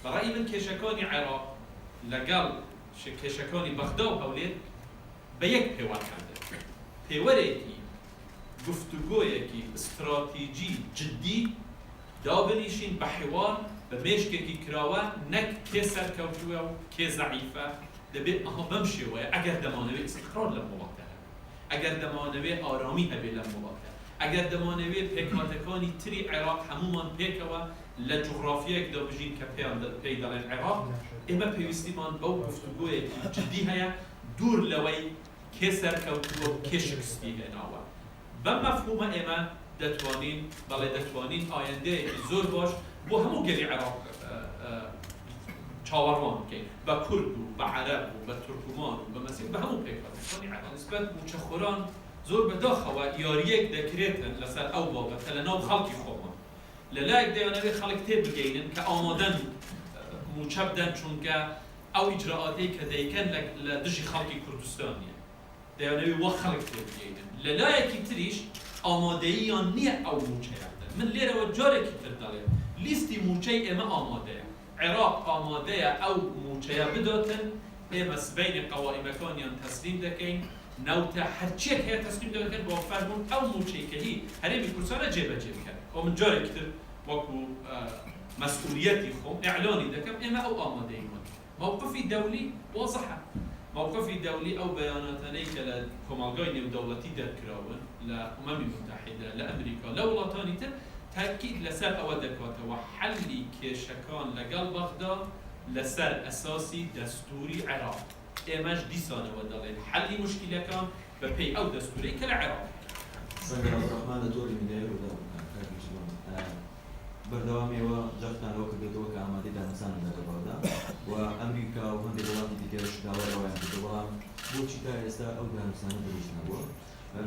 بە ڕەئی من کێشەکانی عێراق لەگەڵ کێشەکانی بەغدا و هەولێر بە یەک پێوەر حەل دەکرێت. پێوەرێکی گفتوگۆیەکی ستراتیجی جدی دابنیشین بە حیوار بە مێشکێکی کراوە نەک کێ سەرکەوتووە و کێ زەعیفە دەبێ ئەها بەم شێوەیە ئەگەر دەمانەوێ ئیستیقرار لەم وڵاتە هەبێ ئەگەر دەمانەوێ ئارامی هەبێ لەم وڵاتە ئەگەر دەمانەوێ پێکهاتەکانی تری عێراق هەموومان پێکەوە لە جوغرافیایەکدا بژین کە پێیان پێی دەڵێن عێراق ئێمە پێویستیمان بەو گفتوگۆیەکی جدی هەیە دوور لەوەی کێ سەرکەوتووە و کێ شکستی هێناوە. بەم مەفهومە ئێمە دەتوانین، بەڵێ دەتوانین ئایندەیەکی زۆر باش بۆ هەموو گەلی عێراق چاوەڕوان بکەین، بە کورد و بە عەرەب و بە تورکمان و بە مەسیح بە هەموو پێکهاتەکانی عێراق. نسبەت مووچەخۆران زۆر بەداخەوە یارییەک دەکرێتن لەسەر ئەو بابەتە لەناو خەڵکی خۆمان. لەلایەک دەیانەوێت خەڵک تێبگەینن کە ئامادەن مووچە بدەن چونکە ئەو ئیجرائاتەی کە دەیکەن لە دژی خەڵکی کوردستان نیە، دەیانەوێت وا خەڵک تێبگەینن، لە لایەکی تریش ئامادەییان نیە ئەو مووچەیە بدەن. من لێرەوە جارێکی تر دەڵێم لیستی مووچەی ئێمە ئامادەیە، عێراق ئامادەیە ئەو مووچەیە بداتن، ئێمە سبەینێ قەوائیمەکانیان تەسلیم دەکەین، نەوتە هەرچیەک هەیە تەسلیم دەکەن، بۆ فەرموون ئەو مووچەی کە هی هەرێمی کوردستانە جێبەجێ بکەن. ئەوە من جارێکی تر وەکو مەسئولیەتی خۆم ئیعلانی دەکەم ئێمە ئەو ئامادەییمان هەیە. مەوقفی دەولی وازحە. مەوقفی دەولی ئەو بەیاناتانەی کە لە کۆمەڵگای نێودەوڵەتی دەرکراون، لە ئومەمی موتەحیدە، لە ئەمریکا، لە وڵاتانی تر تەئکید لەسەر ئەوە دەکاتەوە حەلی کێشەکان لەگەڵ بەغدا لەسەر ئەساسی دەستووری عێراق. ئێمەش دیسانەوە دەڵێین حەلی موشکیلەکان بە پێی ئەو دەستوورەی کە لە عێراق هەیە. سەنگەر عەبدولڕەحمان لە تۆڕی میدیایی ڕووداو، کاک نێچیرڤان، بەردەوام ئێوە جەختتان لەوە کردۆتەوە کە ئامادەی دانوستانن لەگەڵ بەغدا و ئەمریکا و هەندێک وڵاتی دیکەش داوای ئەوەیان کردووە، بەڵام بۆچی تا ئێستا ئەو دانوستانە دروست نەبووە؟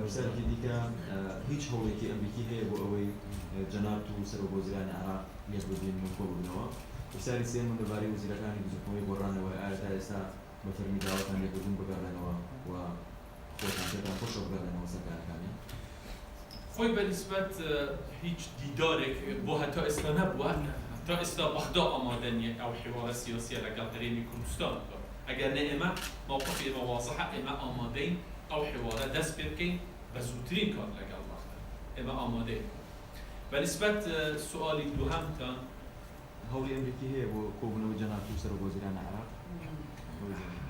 پرسیارێکی دیکە، هیچ هەوڵێکی ئەمریکی هەیە بۆ ئەوەی جەنابت و سەرۆکوەزیرانی عێراق یەک ببینن و کۆببنەوە؟ پرسیاری سێیەمم لەبارەی وەزیرەکانی بزووتنەوەی گۆڕانەوەیە، ئایا تا ئێستا بە فەرمی داواتان لێکردوون بگەڕێنەوە و خۆتان پێتان خۆشە بگەڕێنەوە سەر کارەکانیان؟ خۆی بە نیسبەت هیچ دیدارێک بۆ هەتا ئێستا نەبووە، تا ئێستا بەغدا ئامادە نییە ئەو حیوارە سیاسییە لەگەڵ هەرێمی کوردستان بکات، ئەگەر نە ئێمە مەوقفی ئێمە وازحە، ئێمە ئامادەین ئەو حیوارە دەست پێ بکەین بە زووترین کات لەگەڵ بەغدا، ئێمە ئامادەین. بە نیسبەت سوالی دووهەمتان. هەوڵی ئەمریکی هەیە بۆ کۆبوونەوەی جەنابت و سەرۆک وەزیرانی عێراق؟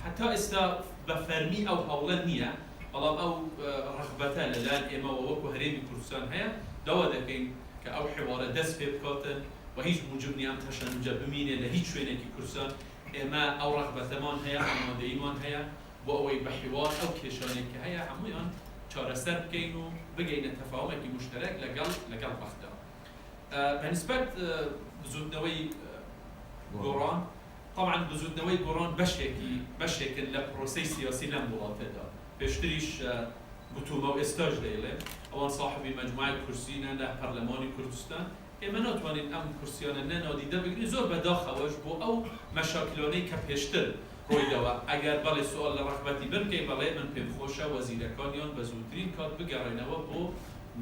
هەتا ئێستا بە فەرمی ئەو هەوڵە نییە، بەڵام ئەو ڕەغبەتە لە لایەن ئێمەوە وەکو هەرێمی کوردستان هەیە، داوا دەکەین کە ئەو حیوارە دەست پێ بکاتن و هیچ موجب نییە ئەم تەشەنوجە بمینێ لە هیچ شوێنێکی کوردستان، ئێمە ئەو ڕەغبەتەمان هەیە، ئامادەییمان هەیە بۆ ئەوەی بە حیوار ئەو کێشانەی کە هەیە هەموویان چارەسەر بکەین و بگەینە تەفاهومێکی موشتەرەک لەگەڵ لەگەڵ بەغدا. بە نیسبەت بزووتنەوەی گۆڕان، تەبعەن بزووتنەوەی گۆڕان بەشێکی بەشێکن لە پرۆسەی سیاسی لەم وڵاتەدا، پێشتریش گوتوومە و ئێستاش دەیڵێم، ئەوان ساحێبی مەجموعەی کورسینە لە پەرلەمانی کوردستان، ئێمە ناتوانین ئەم کورسیانە نە نادیدە بگرین، زۆر بە داخەوەش بۆ ئەو مەشاکلانەی کە پێشتر ڕوویداوە، ئەگەر بەڵێ سوئال لە ڕەغبەتی من بکەی، بەڵێ من پێم خۆشە وەزیرەکانیان بە زووترین کات بگەڕێنەوە بۆ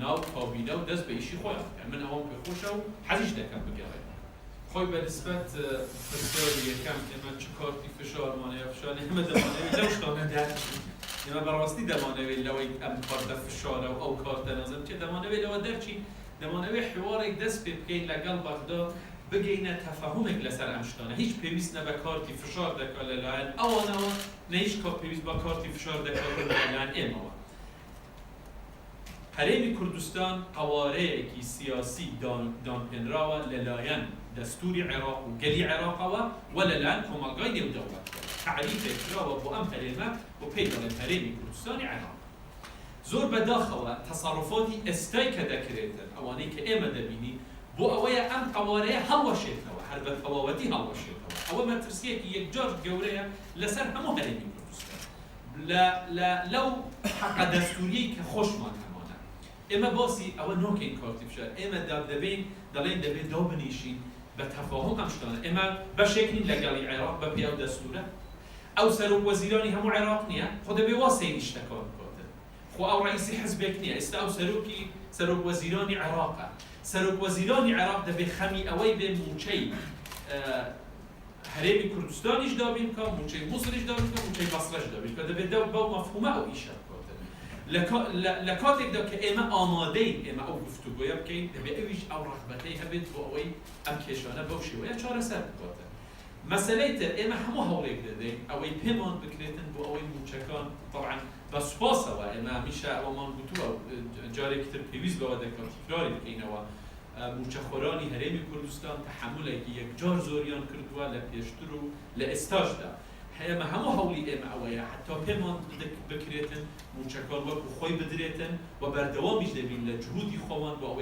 ناو کابینە و دەست بە ئیشی خۆیان بکەن، من ئەوەم پێ خۆشە و حەزیش دەکەم بگەڕێنەوە. خۆی بە نیسبەت پرسیاری یەکەم، ئێمە چ کارتی فشارمان هەیە، فشار نییە، ئێمە دەمانەوێت لەو شتانە دەرچین، ئێمە بەڕاستی دەمانەوێت لەوەی ئەم کارتە فشارە و ئەو کارتە نازانم چییە، دەمانەوێت لەوە دەرچین، دەمانەوێت حیوارێک دەست پێ بکەین لەگەڵ بەغدا، بگەینە تەفەهومێک لەسەر ئەم شتانە، هیچ پێویست نە بە کارتی فشار دەکات لەلایەن ئەوانەوە، نە هیچ کات پێویست بە کارتی فشار دەکات لەلایەن ئێمەوە. هەرێمی کوردستان قەوارەیەکی سیاسی دانپێنراوە لەلایەن دەستوری عێراق و گەلی عێراقەوە و لەلایەن کۆمەڵگای نێودەوڵەتیەوە. تەعریفێک کراوە بۆ ئەم هەرێمە و پێی دەڵێن هەرێمی کوردستانی عێراق. زۆر بەداخەوە تەسەروفاتی ئێستای کە دەکرێتن، ئەوانەی کە ئێمە دەبینین، بۆ ئەوەیە ئەم قەوارەیە هەڵوەشێتەوە، هەر بە تەواوەتی هەڵوەشێتەوە. ئەوە مەترسییەکی یەکجار گەورەیە لەسەر هەموو هەرێمی کوردستان. لە لە لەو حەقە دەستووریەی کە خۆشمان هەمانە. ئێمە باسی ئەوە ناکەین کارتی فشار، ئێمە داب دەبین دەڵێین دەبێ دابنیشین بە تەفاهوم ئەم شتانە. ئێمە بەشێک نین لە گەڵی عێراق بە پێی ئەو دەستوورە. ئەو سەرۆک وەزیرانی هەموو عێراق نییە؟ خۆ دەبێ وا سەیری شتەکان بکاتن. خۆ ئەو ڕەئیسی حزبێک نییە، ئێستا ئەو سەرۆکی سەرۆک وەزیرانی عێراقە. سەرۆک وەزیرانی عێراق دەبێ خەمی ئەوەی بێ مووچەی. هەرێمی کوردستانیش دابین بکا، مووچەی موسڵیش دابین بکا، مووچەی بەسرەش دابین بکا، دەبێت بەو مەفهومە ئەو ئیشە بکاتن. لە کاتێکدا کە ئێمە ئامادەین ئێمە ئەو گفتوگۆیە بکەین، دەبێت ئەویش ئەو ڕەغبەتەی هەبێت بۆ ئەوەی ئەم کێشانە بەو شێوەیە چارەسەر بکاتن. مەسەلەی تر، ئێمە هەموو هەوڵێک دەدەین ئەوەی پێمان بکرێتن بۆ ئەوەی مووچەکان، تەبعەن بە سوپاسەوە ئێمە هەمیشە ئەوەمان گوتووە و جارێکی تر پێویست بەوە دەکات تیکراری بکەینەوە، مووچەخۆرانی هەرێمی کوردستان تەحەمولێکی یەکجار زۆریان کردووە لە پێشتر و لە ئێستاشدا. ئێمە هەموو هەوڵی ئێمە ئەوەیە حەتا پێمان بکرێتن مووچەکان وەکو خۆی بدرێتن و بەردەوامیش دەبین لە جهودی خۆمان بۆ ئەوەی.